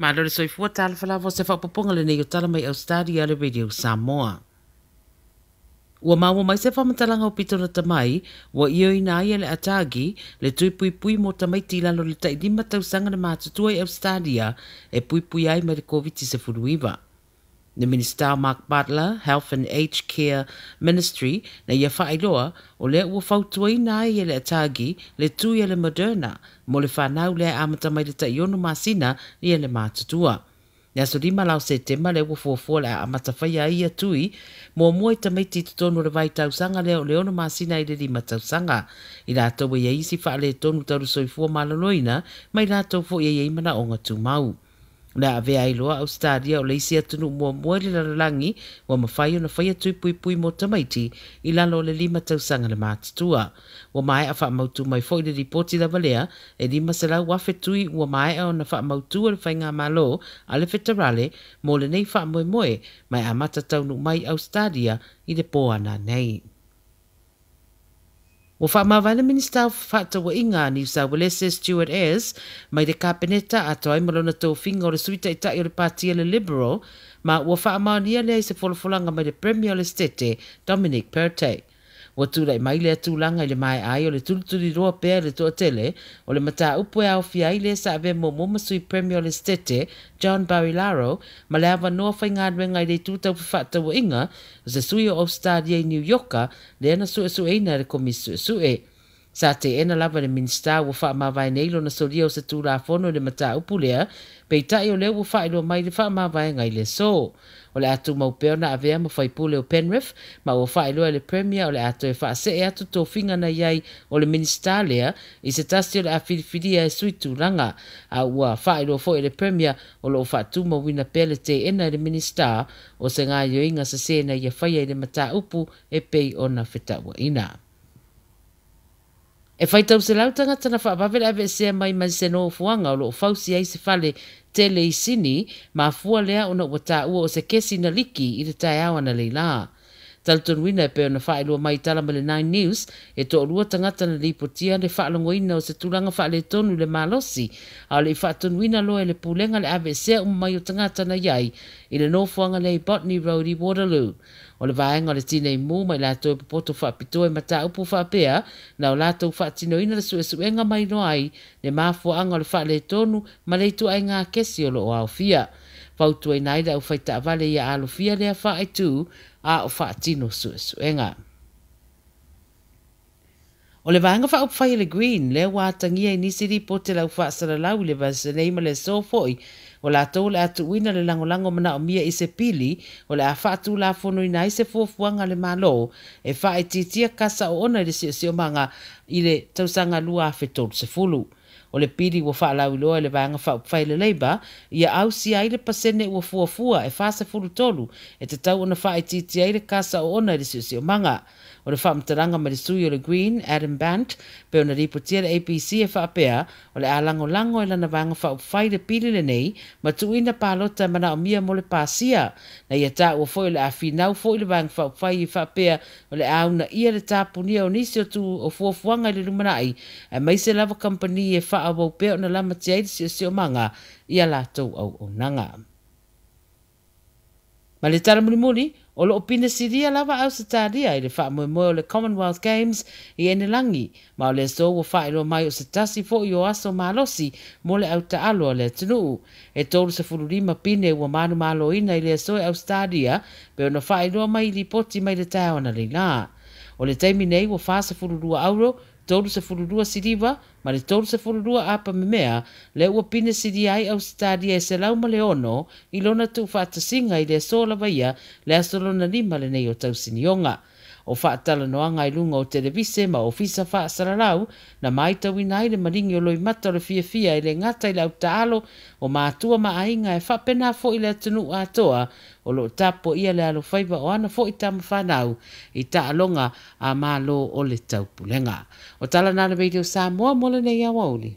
Malo le soifua talofa lava o se faaopoopoga lenei o tala mai Ausetalia a le Radio Samoa. Ua maua mai se faamatalaga o pito lata mai, ua ioeina ai e le ATAGI le tui puipui mo tamaiti i lalo o le tai 5 tausaga le matutua i Ausetalia e puipuia ai mai le Koviti-19. Le Minisita o Mark Butler, Health and Aged Care Ministry, na ia faailoa, o lea ua fautuaina ai e le ATAGI le tui a le Moderna mo le fanau lea e amata mai le tai 6 masina ia le matutua. Le aso 5 la o Setema lea ua fuafua le a amata faia ai ia tui muamua i tamaiti i totonu o le vaitausaga lea o le 6 masina i le 5 tausaga. I latou e i ai isi faaletonu tau le soifua maloloina ma i latou foi e i ai manaoga tumau. O le a avea ai loa Ausetalia o le isi atunuu muamua i le lalolagi ua mafai ona faia tui puipui mo tamaiti i lalo o le 5 tausaga le matutua. Ua maea faamautu mai foi le lipoti lava lea e 500,000 tui ua maea ona faamautu e le Faigamalo a le Feterale mo lenei faamoemoe ma e amata taunuu mai Ausetalia i le po ana nei. Ua faamavae le Minisita o Fefaatauaiga a Niu Sauelese Stuart Ayres mai le Kapeneta atoa ai ma lona tofiga o le Sui Taitai o le Pati a le Liberal ma ua faamaonia lea i se folafolaga mai le Premier o le Setete Dominic Perrottet. Ua tulai mai lea tulaga i le maea ai o le tulituliloa pea i le toatele o le mataupu e aofia ai le sa avea muamua ma Sui Premier o le Setete John Barilaro ma le avanoa faigaluega i le itu tau fefaatauaiga o se sui o Ausetalia i Niu Ioka lea na suesueina e le Komisi Suesue. Sa teena lava e le Minisita ua faamavae nei lona solia o se Tulafono i le mataupu lea, peitai o lea ua faailoa mai le faamavaega i le aso. O le a tumau pea ona avea ma faipule o Penrith, ma ua faailoa e le Premier o le a toe faasee atu tofiga na i ai o le Minisita lea i se tasi o le a filifilia e sui tulaga. A ua faailoa foi e le Premier o lo o faatumauina pea le teena e le Minisita o se gaoioiga sese na ia faia i le mataupu e pei ona fetauaina. E faitau selau tagata na faavave le aveesea mai mai se nofoaga o lo o fausia ai se fale tele i Sini, mafua lea ona ua taua o se kesi na liki i le taeao analeila. Talitonuina e pei ona faailoa mai i tala mai le Nine News, e toalua tagata na lipotia le faalogoina o se tulaga faaletonu i le malosi, a o le i faatonuina loa e le pulega le aveesea uma mai o tagata na i ai i le nofoaga lea i Botany Road i Waterloo. O le vaega o le Tinei Mu ma i latou e popoto faapitoa i mataupu faapea, na o latou faatinoina le suesuega ma iloa ai le mafuaaga o le faaletonu ma le ituaiga kesi o lo o aofia. Fautuaina ai le aufaitaavale ia alofia lea faaitu a o faatino suesuega. O le Vaega Faaupufai a le Green lea ua atagia i nisi lipoti a le au faasalalau i le vaiaso nei ma le aso foi o latou o le a tuuina le lagolago manaomia i se pili o le a faatulafonoina ai se fuafuaga a le Malo e faaitiitia kasa oona i le siosiomaga i le tausaga 2030. O le pili ua faalauiloa e le Vaega Faaupufai a le Labour ia ausia ai le pasene ua fuafua e 43 e tatau ona faaitiitia ai le kasa oona i le siosiomaga. O le faamatalaga mai le sui o le Green, Adam Bandt, pei ona lipotia le ABC e faapea, o le a lagolago e lana Vaega Faaupufai le pili lenei ma tuuina palota e manaomia mo le pasia. Na ia taua foi o le a finau foi le Vaega Faaupufai e faapea o le a uunaia le tapunia o nisi o tu o fuafuaga i le lumanai, aemaise lava kamupani e faaauau pea ona lamatia ai le siosiomaga i a latou auaunaga. Ma le tala mulimuli, o lo o pinesilia lava Ausetalia i le faamoemoe o le Commonwealth Games i Enelagi, ma o le aso ua faailoa mai o se tasi foi o aso malosi mo le au taalo a le atunuu. E 35 pine ua manumaloina i le aso e Ausetalia, pei ona faailoa mai i lipoti mai le taeao analeila. O le taimi nei ua 42 auro, 32 siliva ma le 32 apa memea lea ua pine silia ai Ausetalia e 106 i lona tuufaatasiga i le aso lava ia, le aso lona 5 lenei o tausinioga. O faatalanoaga i luga o televise ma ofisa faasalalau na matauina ai le maligi o loimata o le fiafia e le gata i le autaalo o matua ma aiga e faapena foi le atunuu atoa o lo o tapuaia le alofaiva o ana foi tama fanau i taaloga a Malo o le Taupulega. O tala na le Radio Samoa mo lenei aoauli.